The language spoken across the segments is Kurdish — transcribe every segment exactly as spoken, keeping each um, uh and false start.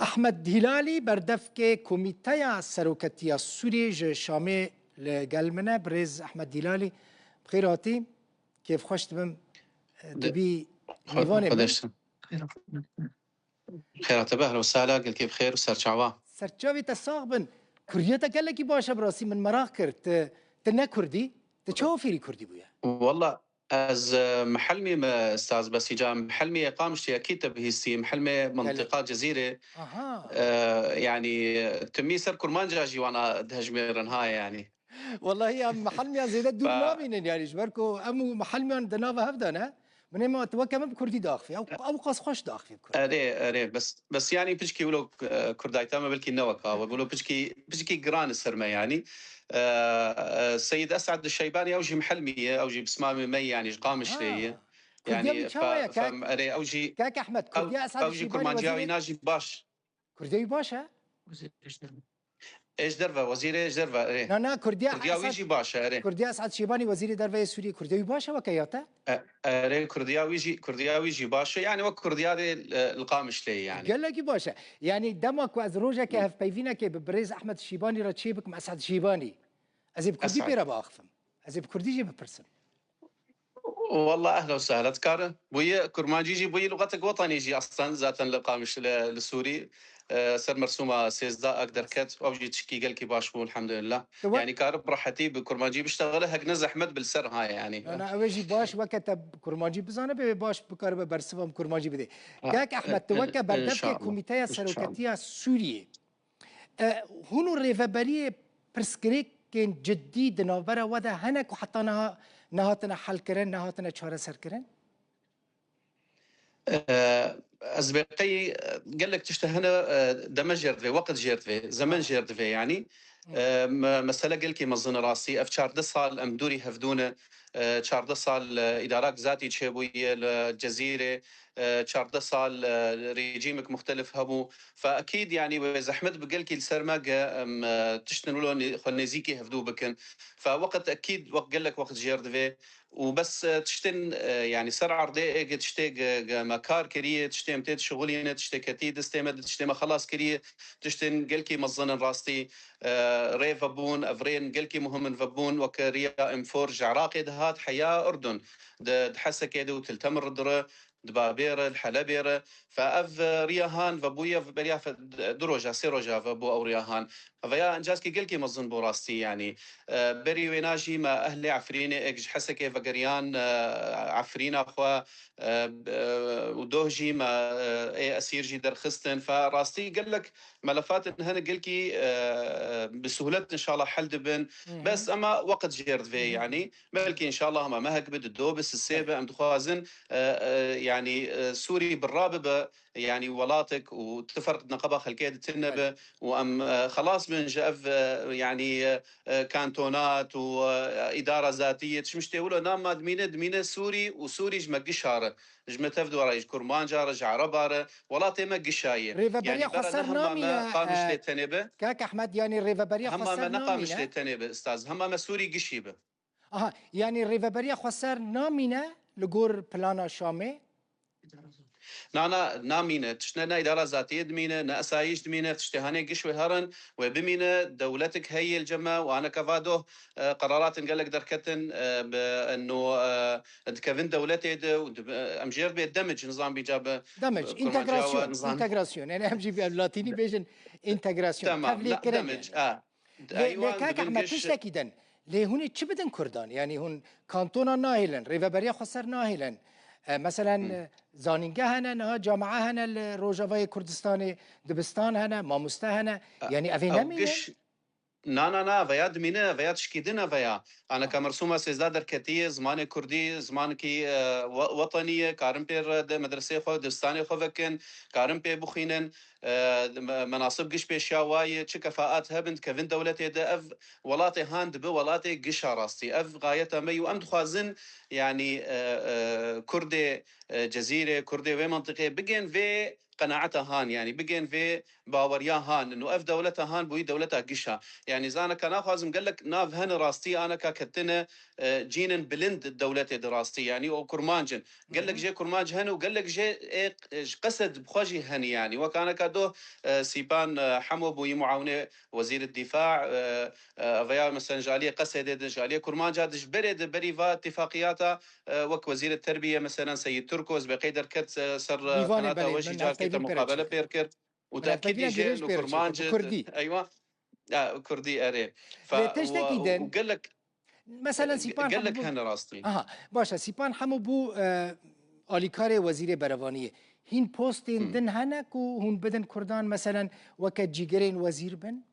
Ehmed Hîlalî, berdevkê Komîteya Seroketiya Sûriyê ji Şamê li gel min e. Birêz Ehmed Hîlalî, bi xêr hatî. Kêfxweş dibim, e, tu bî mêvanê min. Xêr hate be, ehla û sehla, gelkê bi xêr û serçava. Serçavê te sax bin. Kurdiyê te gelekî baş e, bi rastî min meraq kir. Tu, tu ne kurdî, tu çawa fêrî kurdî bûye? Walla, Ez, e, mihelmî me, Staz Besîca, mihelmî yê Qamişlê, ekîd te bihîstî, mihelmê Gelê. Mintiqa Cezîrê. Aha. E, yanî, timî ser kurmanca jî wana dihejmêrin ha, yanî. Wallahî em mihelmiyan zêde dûr Ba- nabînin, yanî, ji ber ku em û mihelmiyan di nava hev de ne. Min ê me tu weke min bi kurdî diaxivî. Ew, ew qas xweş diaxivî bi kurdî. Erê, erê, bes, bes yanî piçkî wilo, e, kurdayta me belkî ne wek awe. Wilo piçkî, piçkî giran li ser me yanî. E, e, Seyîd Esad Şeybanî, ew jî mihelmî ye, ew jî pismamê me ye, yanî ji Qamişlê ye. Ha. Kurdiya wî çawa ye, kek? Erê, ew jî, Kek Ehmed, ew, Kurdiya Esad ew jî Şeybanî kurmanciya wî wezîrê na jî baş. Kurdiya wî baş e? Ê ji derve, wezîrê ji derve, erê. Na, na, Kurdiya Kurdiya wî Esad, jî baş e, erê. Kurdiya Esad Şîbanî, wezîrê derve yê Sûriyê, Kurdiya wî baş e weke ya te? E, erê, Kurdiya wî jî, Kurdiya wî jî baş e. Yanî wek Kurdiya dê, e, li Qamişlê ye yanî. Gelekî baş e. Yanî dema ku ez rojekê hevpeyvînekê bi birêz Ehmed Şîbanî re çêbikim, Esad Şîbanî, ez ê bi Kurdî Esad. Pê re biaxifim. Ez ê bi Kurdî jî bipirsim. Walla ehla û sehla, dikare. Bûye kurmancî jî, bûye luxetek wetanî jî aslan zaten li Qamiş, li, li Sûrî, e, ser mersûma sêzdeh ak derket, ew jî tişkî gelkî baş bû, elhamdulillah. Yanî kare bi rehetî bi kurmancî biştexile, hek ne zehmet bi li ser ha yanî. Na, na, ew ê jî baş, weke te kurmancî bizane, bê baş bikaribe bersiva bi kurmancî bidê. Ha, Kek Ehmed, tu e, weke e, berdevkê inşallah. Komîteya Seroketiya Sûriyê. E, hûn û rêveberiyê pirsgirêkên cidî di navbera we de hene ku heta niha nehatine helkirin, nehatine çareserkirin? E, ez bê qey, e, gelek tişt hene, e, deme jêr divê, weqt jêr divê, zemen jêr divê yanî. E, me-, mesele gelkî mezin e rastî. Ev çardeh sal em dûrî hevdû ne. E, çardeh sal, e, îdarak zatî çêbûye li Cezîrê. E, çardeh sal, e, rejîmek muxtelif hebû. Fe ekîd, yanî, wê zehmet bi gelkî li ser me ge em, e, tiştin wilo nê-, xwe nêzîkî hevdû bikin. Fe weqt ekîd, weq-, gelek weqt jêr divê. Û bes, e, tiştin, e, yanî, ser erdê ê ge tiştê ge, ge me kar kiriye, tiştê em tê dişixulîne, tiştê ketî destê me, tiştê me xelas kiriye, tiştin gelkî mezin in rastî, e, rê vebûn, ev rêyên gelkî muhim in vebûn, weke riya M four ji Iraqê dihat heya Urdun, di, di Hesekê de û Til Temir dire, di Babê re, li Helebê re. Fe ev, e, riya han vebûye, beriya fe-, du roja, sê roja vebû ew riya han. Ev ya encaskî gelkî mezin bû rastî, yanî. E, berî wêna jî me ehlê Efrînê êk ji Hesekê vegeriyan, e, Efrîna xwe, e, e, û doh jî me, e, ê esîr jî derxistin. Fe rastî gelek melefatin hene gelkî, e, bi suhlet inşallah hel dibin. Hı hı. Bes ema weqt jêr divê, yanî. Belkî înşallah hema mehek bi, di do bi, sisê bi, em dixwazin, e, e, yanî, e, Sûrî bi rabibe, yanî welatek û tu ferq di neqeba xelkê de tune be û em, e, xelas bin ji ev, e, yanî, e, e, kantonat û, e, îdara zatiyê, tişt tê wilo nam ma dimîne, dimîne Sûrî û Sûrî ji me gişa re, ji me tev dû re, ji Kurmanca re, ji Ereba re, welatê me gişa ye. Rêveberiya Xweser namîne, e, Qamişlê tenê be. Kak Ehmed, yanî rêveberiya Xweser namîne. Hema me ne Qamişlê tenê be, Staz. Hema me Sûrî gişî be. Aha, yanî rêveberiya Xweser namîne li gor plana Şamê? Na, na, namîne. Tiştine ne îdara zatiyê dimîne, ne esayîş dimîne, tiştê hanê giş wê herin, wê bimîne, dewletik heye li cem me, û aneke va doh, e, qeraratin gelek derketin, e, bi, eno, e, dikevin dewletê de, û dibi, e, em jêr bê demic, nizam bîca bi, Demic, e, kurmanciya we, întegrasyon, nizam. Întegrasyon. Yanî em jî bi latînî bêjin întegrasyon. Tamam, tevlîkirin demic, yani. A. Lê, lê kak Ehmed, tiştekî din. Lê hûn ê çi bidin Kurdan? Yanî hûn kantona nahêlin, rêveberiya Xweser nahêlin. E, meselen, e, zanîngeh hene, niha camia hene li Rojavayê Kurdistanê, dibistan hene, mamoste hene. E, Yanî ev ê nemînin? Na, na, na, veya dimîne, veya tişkî din e veya. Aneka mersûma sêzdeh derketiye, zimanê kurdî, zimanekî, e, we-, wetenî ye, karin pê re di medreseyê xwe, dibistanê xwe vekin, karin pê bixwînin. E, me-, menasib giş pêşiya wa ye, çi kefaat hebin, dikevin dewletê de, ev welatê han dibe welatê gişa rastî. Ev gayeta me ye û em dixwazin, yanî, e, e, Kurdê, e, Cezîrê, Kurdê wê mentiqê bigên vê qenaeta han, yanî bigên vê baweriya han. Û ev dewleta han bûyî dewleta giş a. Yanî zaneka naxwazim gelek nav hene rastî aneka ketine, e, cînin bilind dewletê di rastî. Yanî o kurmanc in. Gelek jê kurmanc hene û gelek jê ê, e, ji qesed bi xwe jî hene yanî. Wek aneka doh, e, Sîpan, e, Hemo bûyî muawinê wezîrê dîfa, e, e, veya mesela ji aliyê qesedê de, ji aliyê kurmanca de, ji berê de berî va îtifaqiyata, e, wek wezîrê terbiye mesela Seyîd Turko, ez bê qey derket, e, ser, e, Dîvanê qenata belê, we jî min carkê te hevpeyvîn pêre muqabele çêkir. Pêr kir. Û Min hevpeyvîna tekîdî jê girêj li pêre çêkir. Kurmanc, Bi kurdî. Eywa. Ya, kurdî erê. Lê tiştekî û, din, û gelek, mesela e, Sîpan gelek Hemû hene rastî. Aha, baş e. Sîpan Hemû bû, e, alîkarê wezîrê berevaniyê. Hîn postên Hmm. din hene ku hûn bidin kurdan, meselen, weke cîgirên wezîr bin?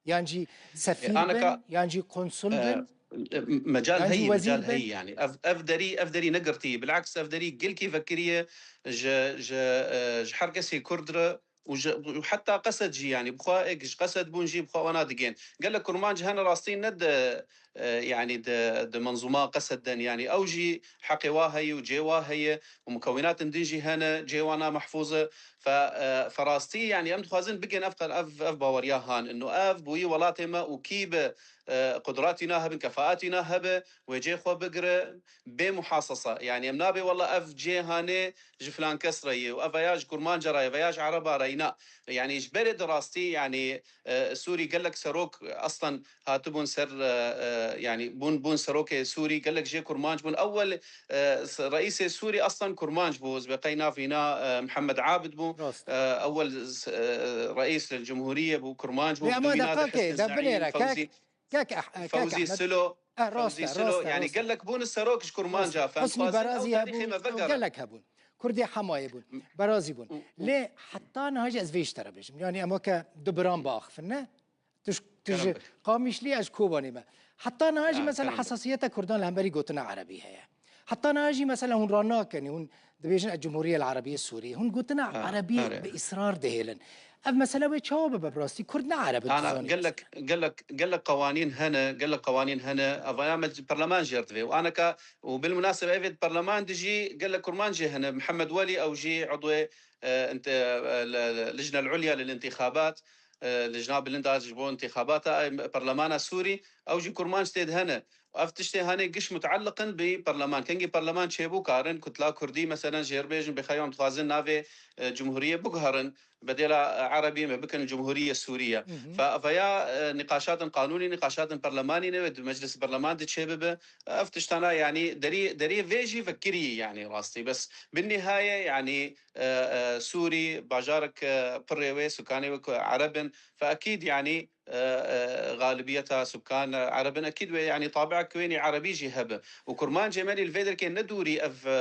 Yan jî E, sefîr aneka, bin? Yan jî konsul e, bin? e, mecal Yan jî heyî, wezîr mecal bin? Heyî yani. Ev, ev derî, ev derî negirtî. Bilaks ev derî gelkî vekiriye ji, ji, e, ji her kesî kurd re û ji, û heta qesed jî, yanî, bi xwe êk ji qesed bûn jî, bi xwe wana digên. Gelek kurmanc hene rastî ne di, e, yanî, di, di menzûma qesed den, yanî, ew jî heqê wa heye û cê wa heye û mukewînatên din jî hene, cê wana mehfûz e. Fe, e, fe rastî, yanî, em dixwazin bigên ev qe-, ev, ev baweriya han. Ino ev bûyî welatê me û kî bi, e, qudratî na hebin, kefaatî na hebe, wê cê xwe bigire, bê muhasasa. Yanî, em nabê, wela ev cê hanê ji filan kes re ye û ev ya ji kurmanca re ye veya ji ereba re ye. Na. Yanî ji berê di rastî, yanî, e, Sûrî gelek serok, e, aslan hatibûn ser, e, e, yanî bûn, bûn serokê Sûrî, gelek jê kurmanc bûn. Ewel, e, s-, reîsê Sûrî aslan kurmanc bû. Ez bê qey nav hîna, e, Mihemed Abid bû. Rast. E, ewel s-, e, reîs li cumhuriyê bû, kurmanc bû. Lê ama Bidû hîna de deqekê, Hesnî de Zeîn, binêre, Fewzî, kek, kek, eh, eh, kek Fewzî Ehmed. Silo, Eh, rast Fewzî e, Silo, rast e, yanî rast e. Gelek bûn serok ji kurmanca, Husnî, fe Husnî dixwazin ew Berazî tarîxê hebûn, me ew vegere. Gelek hebûn. Kurdê Hemayê bûn, Berazî bûn. Û, û Lê heta niha jî ez vê ji te re bêjim. Yanî em weke du biran biaxifin, ne? Tu ji, tu ji Kerem be. Qamîşlî, ez ji Kobanê me. Heta niha jî Ha, mesela kerem be. Hesasiyeta Kurdan li hemberî gotina erebî heye. Heta niha jî mesela hûn ranakenî, hûn dibêjin ez Cumhuriyê El Erebiyê Sûriyê. Hûn gotina Ha, erebî are. Bi israr dihêlin. Ev mesele wê çawa bibe bi rastî? Kurd ne ereb in, tu Ana, zanî. Gelek, gelek, gelek qewanîn hene, gelek qewanîn hene. Evaya me ji perleman jêr divê. Û aneka, û bilmunasebe evê di perleman de jî gelek kurman jî hene. Mihemed Welî, ew jî udwê, e, ente-, e, le-, le-, Lijnel Ulya lil Întîxabat, e, Lijna Bilind a ji bo întîxabata, e, perlemana Sûrî, ew jî kurmanc tê de hene. Ev tiştê hanê giş muteelliq in bi perleman. Kengî perleman çêbû karin, Kutla Kurdî, meselen, jêr bêjin, bixeywan dixwazin navê, e, cumhuriyê biguherin, bedêla, e, erebî me bikin Cumhuriye Sûriye. Hı hı. Fe, veya, e, nîqaşatin qanûnî, nîqaşatin perlemanî ne wê di meclis perleman de çêbibe. Ev tiştana, yanî, derî, derî vê jî vekirî, yanî, rastî. Bes bin nîhaye, yanî, e, e, Sûrî, bajarek, e, pirê wê, sukanê wê ku ereb in. Fe ekîd, yanî, e, e, galibiyeta sukan, e, ereb in. Ekîd wê, yanî, tabiek wênî erebî jî hebe. Û kurmancê me lî li vê derkê ne dûrî ev, e,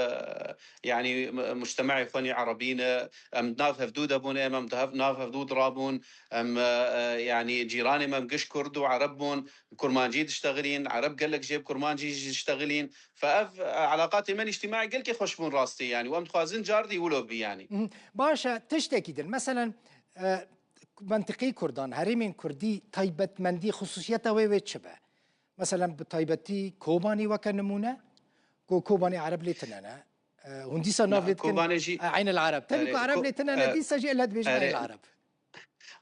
yanî, m-, mujtemeyê xwe nî erebî ne. Em nav hevdû de bûn, em, em di hev-, nav hevdû de rabûn. Em, e, e, yanî, cîranê me em giş kurd û ereb bûn. Kurmancî diştexilîn, ereb gelek jê bi kurmancî jî diştexilîn. Fe ev, e, elaqatê me îctîmaî gelkî xweş bûn rastî, yanî, û em dixwazin cardî wilo bî, yanî. Mhm. Baş e, tiştekî din. Meselen, e, mentiqeyê Kurdan, herêmên Kurdî, taybetmendî, xusûsiyeta wê wê çi be? Meselen, bi taybetî Kobanê weke nimûne, ku Kobanê ereb lê tine ne. E, hûn dîsa nav Na, lê dikin, Kobanê jî, e, Eyn el Ereb. Tenê ku erê, ereb Ko-, lê tine ne, erê, dîsa jî ela dibêjin Eyn erê. El Ereb.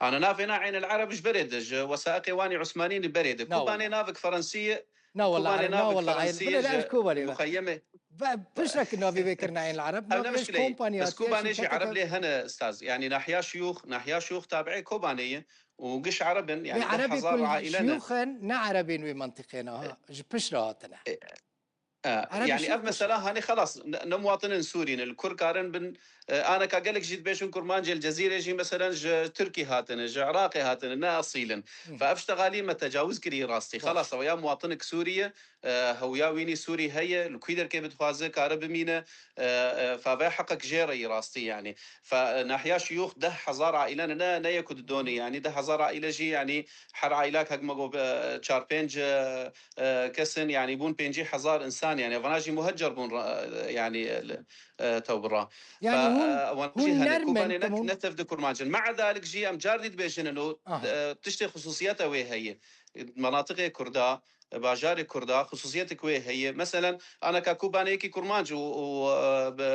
Ana navê na Eyn el Ereb ji berê de, ji wesaiqê wanî Usmanî li berê de. Na Kobanê wala. Navek Fransî ye. Na wala, Kobanê Ereb, na navek wala, Fransî Ereb. ye, Bile ji ez Kobanê me. Muxeyemê. Ve piştre ki navê vê kirine Eyn el Ereb. Ev ne navê ji muşkilê ye. Kompanî Bes hatiye, Kobanê jî şirketeke Ereb lê hene, Staz. Yanî nahiya Şiyûx, nahiya Şiyûx tabiê Kobanê ye. Û giş Ereb in, Wê yanî deh hezar aîle ne. Şiyûx in, ne Erebên wê mentiqê ne, ha. E, Ji piştre hatine. e, E, Erebî yanî şû ev mesela hanê xelas, ne, ne muwatinên Sûrî ne, li kur karin bin, e, aneka gelek jî dibêjin kurmancê li Cezîrê jî meselen ji Tirkî hatine, ji Iraqê hatine, ne esîl in. Hı. Fe ev ştegalî me tecawuz kirî rastî. Baş. Xelas, ew ya muwatinek Sûrî ye, e, hewiya wînî Sûrî heye, li kû derkê bidixwaze kare bimîne, e, e, fe ve heqek jê re yî rastî yanî. Fe, e, nahiya Şiyûx deh hezar aîle ne, ne, ne yek û du donê, yanî deh hezar aîle jî, yanî her aîlak hek me got, e, çar pênc, e, e, kes in, yanî bûn pêncî hezar însan, yanî evana jî muhecer bûn, ra-, yanî, e, li, e, tewbira. Yani hûn, Ewan jî hûn hene nermin Kobanê nek temam. Netev di Kurmancin. Mea dalik jî em car dî dibêjin ino, Aha. e, tiştê xisûsiyeta wê heye. Menatiqê Kurda, e, bajarê Kurda, xisûsiyetek wê heye. Meselen, aneka Kobanê yekî Kurmanc û, û, e, bi,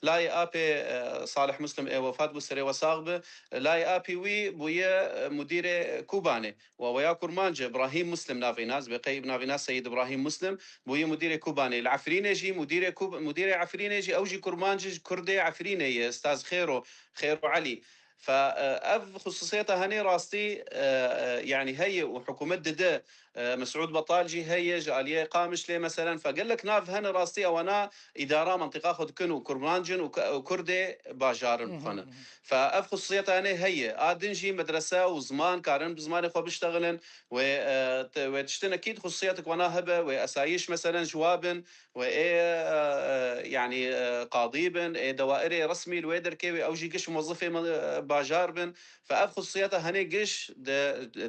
layê apê, e, Salih Muslim ê wefat bû, serê we sax bi. Layê apî wî bûye, e, mudîrê Kobanê. Wa weya Kurmanc, Ibrahîm Muslim navê nas, bi qey navê nas Seyîd Ibrahîm Muslim, bûye mudîrê Kobanê. Li Efrînê jî mudîrê Kub-, mudîrê Efrînê jî ew jî Kurmanc, ji Kurdê Efrînê ye, Staz Xêro, Xêro Elî. Fe, e, ev xisûsiyeta henê rastî, e, e, yani heye û hikûmet dide, e, Mesûd Betal jî heye, ji aliyê Qamişlê meselen. Fe gelek nav hene rastî ewana îdara mentiqa xwe dikin û Kurmancin û K-, û Kurdê bajarin Hı hı, xwe ne. hı hı. Fe ev xisûsiyeta henê heye. A din jî medrese û ziman karin bi zimanê xwe biştexilin. Wê, e, te-, wê tiştin ekîd xisûsiyetek wana hebe, wê esayiş meselen ji wa bin, wê ê, e, e, yani, e, qadî bin, ê dewairê resmî li wê derkê wê ew jî giş muwezifê me-, e, bajar bin. Fe ev xisûsiyeta henê giş di,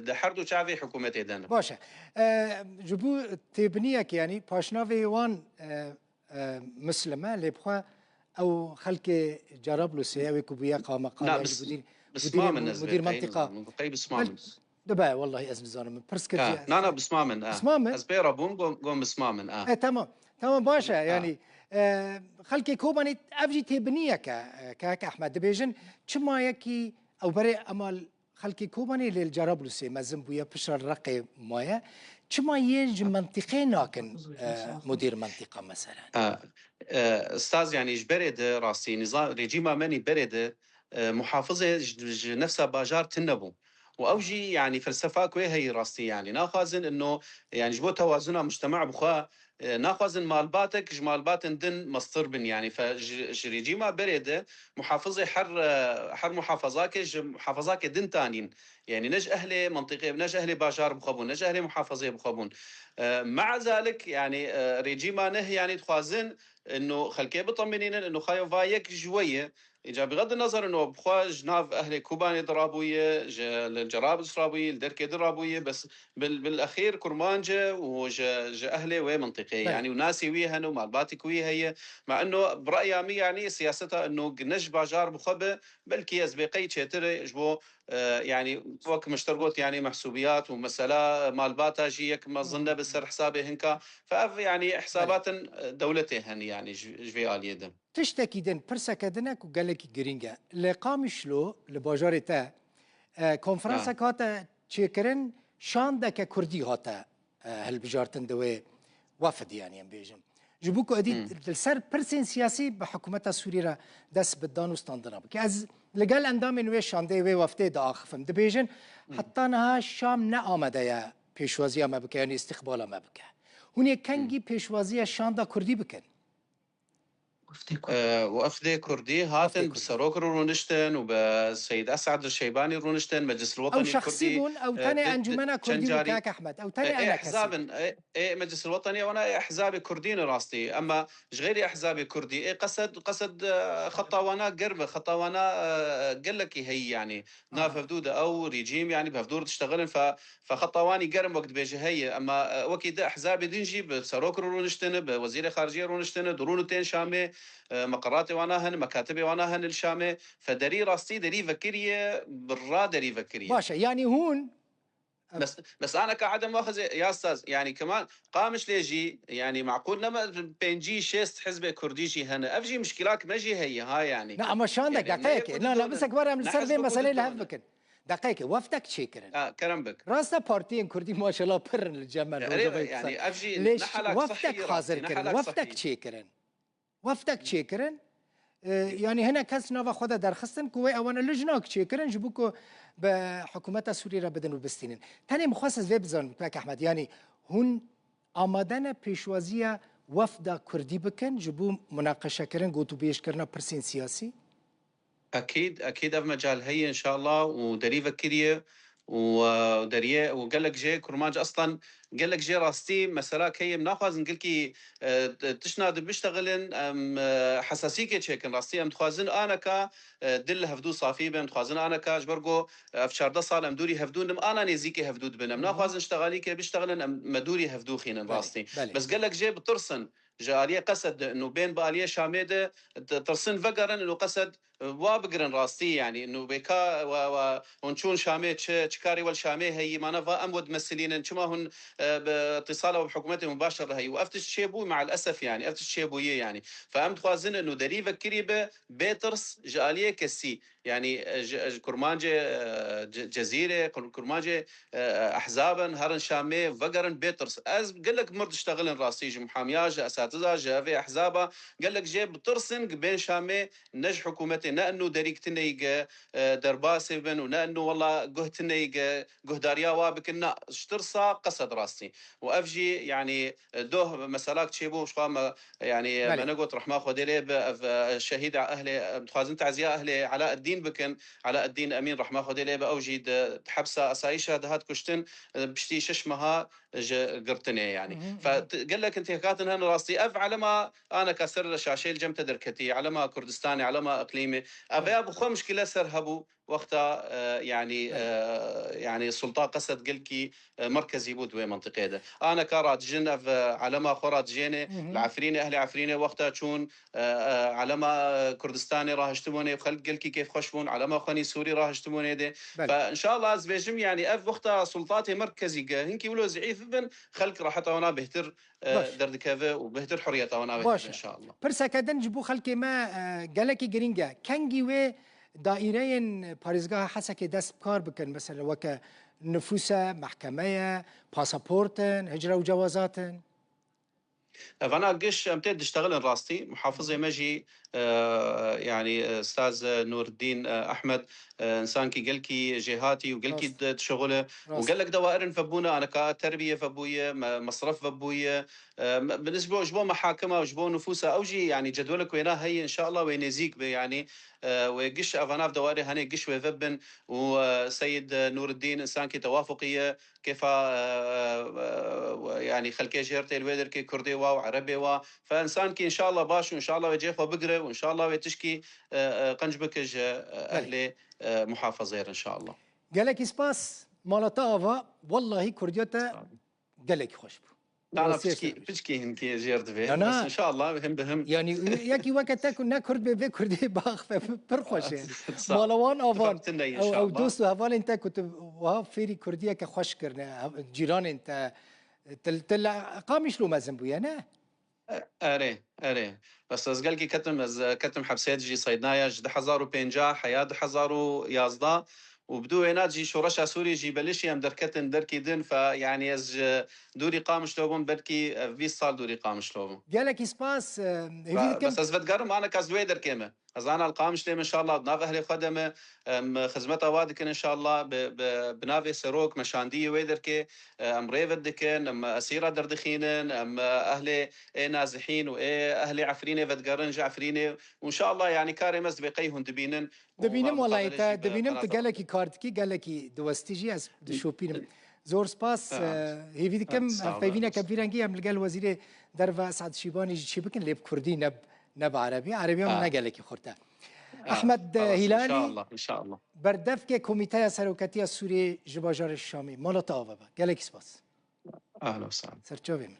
di her du çavê hikûmetê de ne. Baş e. E, ji bo têbiniyek, yani paşnavê wan, e, e, Muslim e, lê bixwe ew xelkê Cerablusê, ew ê ku bûye qama-, Na, qamê bis-, mudîr, bisma min mudîrê, ez mudîr bê mentiqa. qey, qey bisma min. Dibe, wallahi ez nizanim. Min pirs kir Ha, jî. na, na, bisma min, ha. Bisma min? Ez pê re bûm, got, got bisma min, ha. E, tamam. Tamam, baş e. Yani, e, xelkê Kobanê ev jî têbiniyek e, e, kak Ehmed. Dibêjin, çima yekî ew berê ema xelkê Kobanê lê li Cerablusê mezin bûye, piştre Reqê maye. Çima yên ji mentiqê nakin, e, mudîr mentiqa mesela? Ha, e, Staz, yani ji berê de rastî, niza-, rejîma menî berê de, e, muhafizê ji, ji nefsa bajar tune bû. Û ew jî, yani, felsefak wê heyî rastî, yani. Naxwazin ino, yani, ji bo tewazuna mujtema bi xwe, e, naxwazin malbatek ji malbatên din mestir bin, yani. Fe ji, ji rejîma berê de muhafizê her, e, her muhafazakê ji muhafazakê din tanîn. Yani, ne ji ehlê mentiqê, ne ji ehlê bajar bi xwe bûn, ne ji ehlê muhafazê bi xwe bûn. E, mea zalik, yani, e, rejîma neh, yani, dixwazin ino xelkê biteminînin, ino xayo va yek ji we ye. Îca bi xed nezer ino bi xwe ji nav ehlê Kobanê de rabûye, ji li Cerablus rabûye, li derkê de rabûye, bes bil, bil exîr Kurmanc e û ji, ji ehlê wê mentiqeyê, Belê. yani, û nasê wî hene û malbatek wî heye. Ma ino bi reya min, yani, siyaseta ino ne ji bajar bi xwe be, belkî ez bê qey çêtir e ji bo, e, yani, wek min ji te re got, yani, mehsûbiyat û mesela malbata jî yek mezin nebe ser hesabê hinka. Fe ev, yani, Belê. hesabatin, e, dewletê hene, yani, ji, ji vê aliyê de. Tiştekî din, pirseke din e ku gelekî girîng e. Li Qamişlo, li bajarê te, e, konferansek Ha. hate çêkirin, şandeke kurdî hate, e, hilbijartin di wê wefd, yani em bêjin. Ji bo ku êdî Hmm. li ser pirsên siyasî bi hikûmeta Sûrî re dest bi dan û standina bike. Ez li gel endamên wê şandeyê, wê wefdê diaxifim. Dibêjin, Hmm. heta niha Şam ne amade ye pêşwaziya me bike, yanî îstîqbala me bike. Hûn ê kengî Hmm. pêşwaziya şanda kurdî bikin? Wefdê Kurdî. Ee, wefdê Kurdî hatin Wefdê bi Kurdî. Serok re rûniştin û bi Seyîd Esad Şeybanî rûniştin, Meclis Ew Wetanî şexsî Kurdî, bûn, ew e, tenê di, di, encûmena çend Kurdî bû, carî, kak Ehmed. Ew e, tenê ê ene kesî. ehzabin, ê, ê Meclis Wetanî wana ê ehzabê Kurdî ne rastî. Ema ji xeyrî ehzabê Kurdî, ê qesed, qesed, e, xeta wana germ e, xeta wana, e, gelekî heyî, yanî. Nav Aha. hevdû de ew rejîm, yanî bi hevdû re diştexilin, fe, fe xeta wanî germ wek dibêje heye. Ema, e, wekî di ehzabê din jî bi Serok re rûniştine, bi Wezîrê Xariciyê rûniştine, dirûn û tên Şamê, e, meqeratê wana hene, mekatibê wana hene li Şamê. Fe derî rastî derî vekiriye, birra derî vekiriye. Baş e, yanî hûn Bes, bes aneka edem waxizê, ya staz, yanî keman Qamişlê jî, yanî meqûl nema pêncî şêst hizbê Kurdî jî hene. Ev jî muşkilak me jî heye, ha, yanî. Na, ama şandek, yanî, deqeyekê. Na, na, bisek were em li ser vê meselê li hev bikin. Deqeyekê, wefdek çêkirin. Ha, kerem bik. Rast e, partiyên Kurdî maşallah pir in li cem me, rojava yek sal. Yanî, ev jî ne halak sehî ye rastî, ne halak sehî. Lê wefdek hazir kirin, wefdek çêkirin. Wefdek çêkirin. E, yanî hinek kes nava xwe de derxistin ku wê ewana li jinak çêkirin, ji bo ku bi hikûmeta Sûrî re bidin û bistînin. Tenê min xwest ez vê bizanim, kak Ehmed, yanî hûn amade ne pêşwaziya wefda Kurdî bikin, ji bo munaqeşekirin, gotûbêjkirina pirsên siyasî? Ekîd, ekîd ev mecal heye înşallah û derî vekiriye û, e, deriyê û gelek jê Kurmanc eslan gelek jê rastî mesela keyê em naxwazin gelkî, e, t-, tiştna di biştexilin, em, e, hesasîkê çêkin. Rastî em dixwazin aneka, e, dil li hevdû safî bin, dixwazin aneka ji ber ku ev çardeh sal em dûrî hevdû nim ana nêzîkê hevdû dibin. Em Hı hı. naxwazin ji texalîkê biştexilin, em me dûrî hevdû xînin Belê, rastî. belê. Bes gelek jê bitirsin. Ji aliyê Qesed de û bên bi aliyê Şamê de, di-, tirsin vegerin û Qesed, e, wa bigirin rastî, yanî, û bêka wa, wa hûn çûn Şamê, çi, çi karê wel Şamê heyî, mana va em we dimesilînin, çima hûn, e, bi îtisala we bi hikûmetê mubaşir re heyî? Û ev tişt çêbû, me'el esef, yanî, ev tişt çêbûyî, yanî. Fe em dixwazin û derî vekirî be, bê tirs ji aliyê kesî, yanî, e, ji, ji kurmancê, e, Ce-, Cezîrê, kur-, kurmancê, e, ehzabin, herin Şamê, vegerin bê tirs. Ez gelek mir diştexilin rastî, ji muhamiya, ji esatiza, ji evê ehzaba, gelek jê bi tirsin, gi bên Şamê, ne ji hikûmetê, ne inu derîk tineyî ge, e, derbasê bin û ne inu wela guh tineyî ge, guhdariya wa bikin, na, ji tirsa Qesed rastî. Û ev jî, yanî, e, doh meselak çêbû, ji xwe me, yanî, Belê. me negot rehma Xwedê lê bi, ev, e, şehîda ehlê, e, dixwazin taziya ehlê Elaeddîn bikin. Elaeddîn Emîn rehma Xwedê lê bi, ew jî di, di hepsa asayîşa dihat kuştin, e, piştî şeş meha ji girtinê, yanî. Hı hı, Fe hı. t-, gelek intihakatin hene rastî. Ev elema aneka ser şaşeyê li cem te derketî, elema Kurdistanê, elema iqlîmê. Ev Evet. ya bi xwe mişkile ser hebû. Wexta, e, yanî, Evet. e, yanî Sultan Qesed gelkî, e, merkezî bû di wê mentiqê de. Aneka radijin ev, e, elema xwe radijênê, Hı hı. li Efrînê, ehlê Efrînê wexta çûn, e, e, elema, e, Kurdistanê rahiştibûnê, xelk gelkî kêfxweş bûn, elema xwenî Sûrî rahiştibûnê dê. Belê. Fe, inşallah ez bêjim, yanî ev wexta sultatê merkezî ge hinkî wilo zîîf bibin, xelk raheta wana bêhtir, e, Baş. derdikeve û bêhtir hurriyeta wana Baş bêhtir e. inşallah. Pirseke din ji bo xelkê me, e, gelekî girîng e. Kengî wê daîreyên parêzgeha Hesekê dest bi kar bikin, mesela weke nifûs e, mehkeme ye, pasaport in, hicre û cewazat in? Evana giş em tê diştexilin rastî. Muhafizê me jî, e, yanî, e, Staz, e, Nûreddîn, e, Ehmed, e, însankî gelkî jêhatî û gelkî Rast. di-, dişixule û Rast. gelek dewairin vebûne, aneka terbiye vebûye, me-, mesref vebûye. E, me-, bi nisbo ji bo mehakima û ji bo nifûsa ew jî, yanî cedwelek wêna heye, înşallah wê nêzîk be, yanî, e, wê giş evana ev dewairê hene giş wê vebin û, e, Seyid, e, Nûreddîn însankî tewafuqî ye. Kêfa, e, e, e, yanî xelkê jêr tê li wê derkê, Kurdê wa û Erebê wa. Fe însankî înşallah baş û înşallah wê cê xwe bigire û înşallah wê tişkî, e, e, qenc bike ji, e, Belê. ehlê, e, muhafazeyê re înşallah. Gelekî spas, mala te ava, wellahî Kurdiya te Sağ olun. gelekî xweş bû. Tana Rastî piçkî, ez piçkî hinkî jêr divê. Na, na. Bes înşallah him bi him. Yanî, yekî weke te ku ne Kurd be, vê Kurdê baxfe, pir xweş e. Sağ ol. Mala wan ava. Tifaq tune Ew, ew înşallah. dost û hevalên te ku tu wiha fêrî Kurdiyeke xweş kirine, cîranên te, te, te li Qamişlo mezin bûye, ne? E, erê, erê. Bes ez gelkî ketim, ez, e, ketim hepsê jî seydnaya ji du hezar û pêncah heya du hezar û yazdeh û bi dû wêna jî şoreşa Sûrî jî belişî em derketin derkî din, fe, yanî ez ji dûrî Qamişlo bûm, belkî, e, bîst sal dûrî Qamişlo bûm. Gelekî spas, e, hêvî Ba-, dikim. Bes ez vedigerim, aneka ez li wê derkê me. Ez ana li Qamişlê me, înşallah, di nav ehlê xwe de me, em, xizmeta wa dikin, înşallah, bi, bi, bi navê serok, meşandiyê wê derkê, e, em rê vedikin, em esîra derdixînin, em, e, ehlê ê Nazihîn û ê ehlê Efrînê vedigerin ji Efrînê û, înşallah, yanî karê me ez dibê qey hûn dibînin û Dibînim va welahî muqabelet te, jî bi dibînim tu qenata gelekî kar dikî, gelekî diwestî jî ez dişopînim. Zor spas, Ha. e, hêvî dikim, Ha, sağ ol, hevpeyvîneke sağ ol. vî rengî em li gel Wezîrê Derve Esad Şîbanî jî çi bikin, lê bi kurdî ne, ne bi erebî. Erebîya min Ha. ne gelekî xurt e. Ha, Ehmed, e, xelas, Hîlalî, înşallah, înşallah. berdevkê Komîteya Seroketiya Sûriyê ji bajarê Şamê. Mala te ava be. Gelekî spas. Ahla û sahla. Serçavê min.